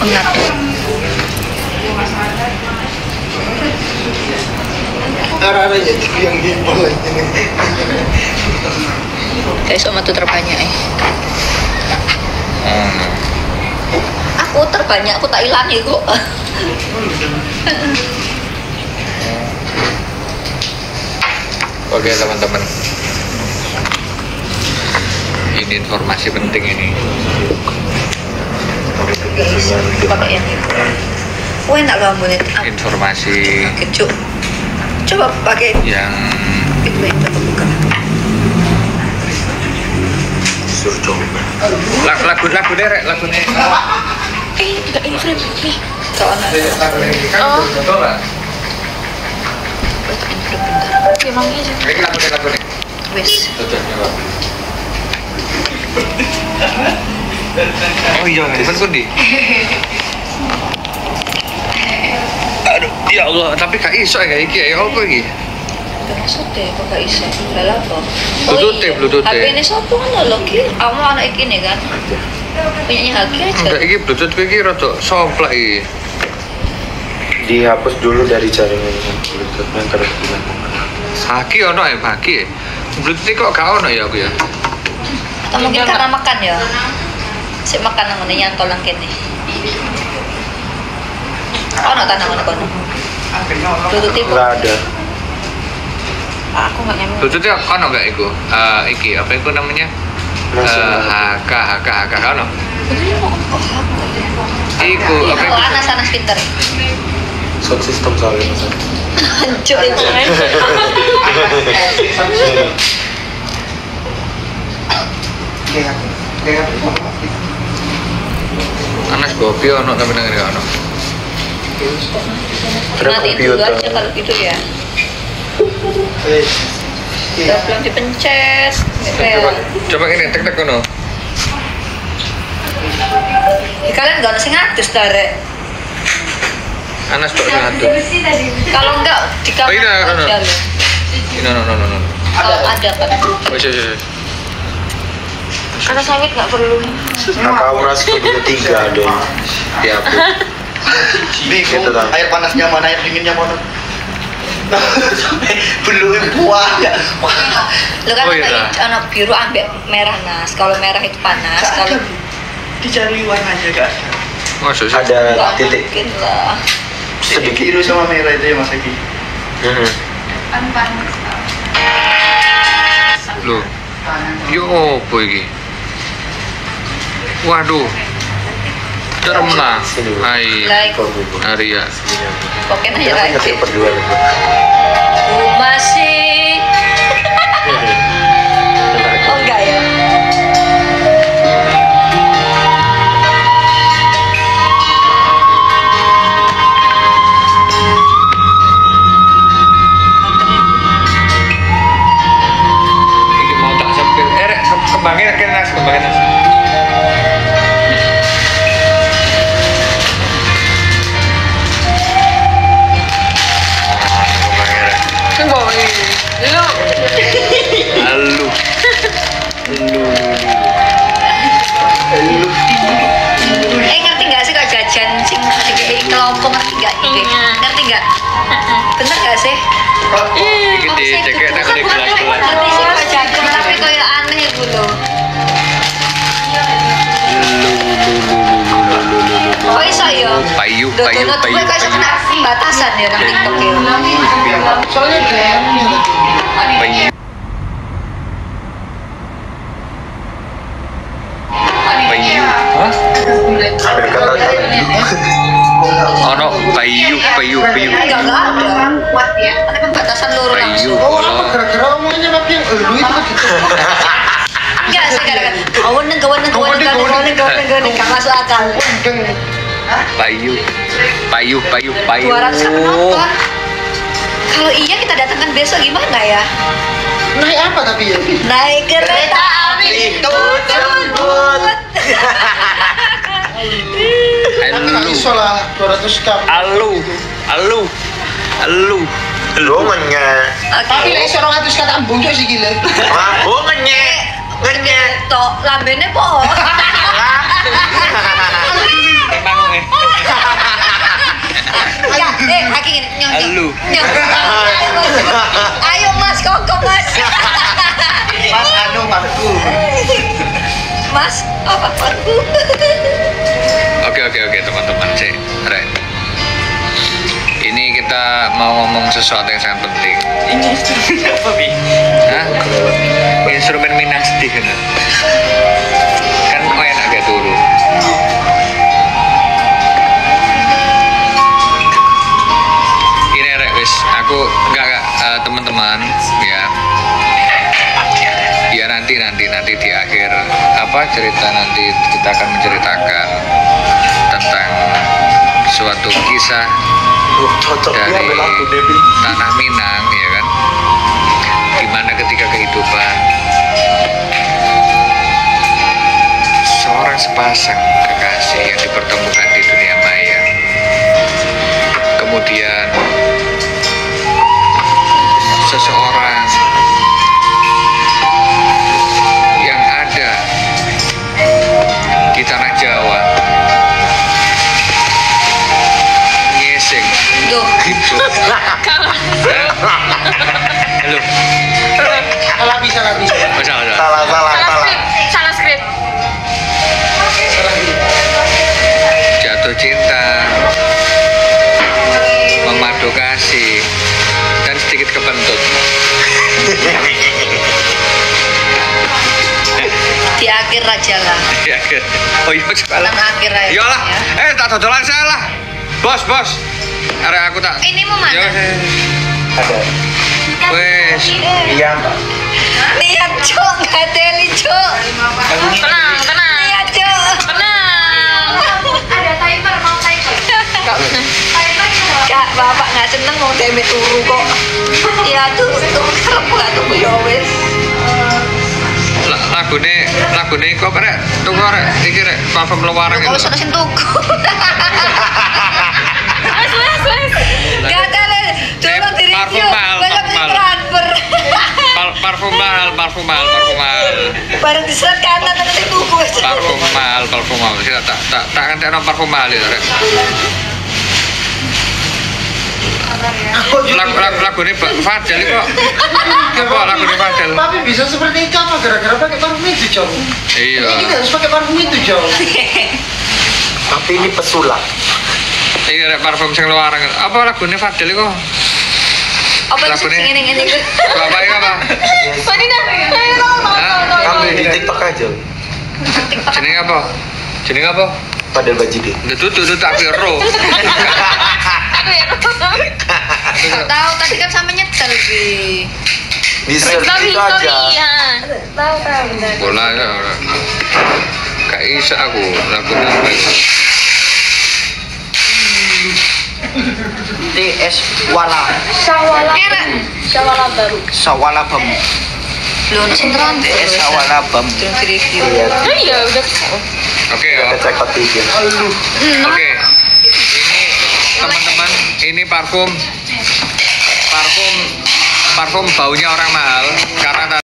Mengatur. Arah-arahnya yang gimbal aja nih. Guys, sama tuh terbanyak eh. Aku terbanyak, aku tak hilang ya kok. Oke teman-teman, ini informasi penting ini. Guys, pakai yang itu. Wah, enak loh ambune. Informasi. Kecuk. Coba pakai yang itu yang coba buka. Suruh coba. Lagu derek, lagu nih. Tidak ini frame nih. Soalnya. Oh. Bentar. Emangnya sih. Ini lagu nih. Wes. Oh iya, teman kundi. Aduh, ya Allah, tapi gak iso ya iki ya apa iki? Maksudnya kok gak iso? Lah apa? Bluetooth, Bluetooth. HP ini sopo ngono lho ki? Kamu anak iki nih kan? Punyanya Haki aja. Enggak, iki Bluetooth iki rada somplak iki. Dihapus dulu dari jaringan Bluetooth-nya terus dilakukan. Haki ono ya, Haki. Bluetooth kok gak ono ya aku ya? Atau mungkin karena makan ya? Sik makan nang ngene nyantol nang kene. Ono ta nang ngono kono? Bluetooth enggak ada. Aku enggak nyampe. Bluetooth ono enggak iku? Iki apa iku namanya? HK HK HK ono. Iku apa iku? Anas-anas pinter. Sound system soalnya Mas. Hancur itu. Anas kopi ono tapi nang ngene ono. Matiin dulu aja kalau gitu ya. Udah belum dipencet. Coba ini tek-tek kono. Ya, kalian nggak harus ngatus tarik. Anas tok ngatus. Kalau enggak di kamar aja loh. No no no no. Kalau ada kan. Oh iya iya. Karena sangit nggak perlu. Kakak Studio 3 deh. Ya. Bingung, air panasnya mana, air dinginnya mana. Sampai belum buah ya. Lo kan anak biru ambek merah Nas. Kalau merah itu panas, kalau dicari warnanya gak ada. Ada titik. Mungkin lah. Sedikit biru sama merah itu ya Mas Eki. Kan panas. Loh. Yo opo iki? Waduh. Termna, hai, Arya. Pokoknya aja lagi. Masih. Oh enggak ya? Ini mau tak sambil, kembangin, kembangin. Ngerti nggak sih kalau jajan sing dikei kelompok, ngerti nggak? Ngerti nggak? Bener nggak sih? Iki dicekek nang ngene gelas-gelas. Ngerti sih kalau jajan tapi koyo aneh iku lho. Kok iso ya? Payu payu payu. Kok iso kena pembatasan ya nang TikTok ya? Soalnya payu. Payu. Hah? Ono payu payu payu. Enggak ada. Kuat ya. Ada pembatasan loro langsung. Oh, apa gara-gara omongannya Nabi yang elu itu kan gitu. Enggak sih gara-gara kaweneng kaweneng kaweneng kaweneng kaweneng kaweneng gak masuk akal. Payu. Payu payu payu. 200 penonton. Kalau iya kita datangkan besok gimana ya? Naik apa tapi ya? Naik kereta api. Tut tut. Tapi iso lah 200 km. Alu, alu, alu. Lu ngenyek. Tapi lek iso 200 kata ambung cuk sih gila. Wah, gua ngenyek. Ngenyek. Tok lambene po. Emang. Ayo Mas Koko Mas. Mas anu masku. Mas apa masku? Oke teman-teman sih. Right. Ini kita mau ngomong sesuatu yang sangat penting. Ini instrumen apa, Bi? Hah? Instrumen Minang sedih kan? Kan enak gak turu. Ini rek wis, aku enggak teman-teman ya. Ya nanti di akhir apa cerita nanti kita akan menceritakan tentang suatu kisah dari tanah Minang ya kan, dimana ketika kehidupan seorang sepasang kekasih yang dipertemukan di dunia maya, kemudian seseorang yang ada di tanah Jawa ngising gitu. Halo. Salah Salah. Salah skrip. Jatuh cinta, memadu kasih, dan sedikit kepentut. Di akhir aja lah. Di akhir. Oh iya, salah. Akhir aja. Iyalah. Tak dodolan saya lah. Bos. Arek aku tak. Ini mau mana? Ada. Wes. Iya, Mbak. Lihat, Cok, enggak teli, Cok. Tenang. Lihat, Cok. Tenang. Ada timer, mau timer. Kak, bapak nggak seneng mau demi turu kok. Ya tuh, kerep nggak tuh ya wes. Lagune kok rek, tuku rek, iki rek parfum lewarang. Kalau sono sing tuku. Wes. Gak ada, tolong di review. Parfum mahal. Bareng diserat kanan nanti tuku. Parfum mahal. Sik tak ngentekno parfum mahal ya rek. Lagune Fadel kok. Apa lagune Fadel? Tapi bisa seperti itu apa gara-gara pakai parfum itu, Cok? Iya. Ini kita harus pakai parfum itu, Cok. Tapi ini pesulap. Iya, rek parfum sing luarang. Apa lagune Fadel kok? Apa sing ngene-ngene iku? Bapak iki apa? Ambil di TikTok aja. Jenenge apa? Jenenge apa? Fadel Bajideh. Duduk tak ero. Aku ya. Gak tahu tadi kan sampe nyetel Bi. Di search itu aja. Tahu benar. Bola ya ora. Gak iso aku lagune apa. TS Wala. Sawala baru. Sawala Bam. Belum sing terang. TS Sawala Bam. Belum di review. Iya, udah. Oke ya. Kita cek out IG. Oke. Ini teman-teman, ini parfum baunya orang mahal karena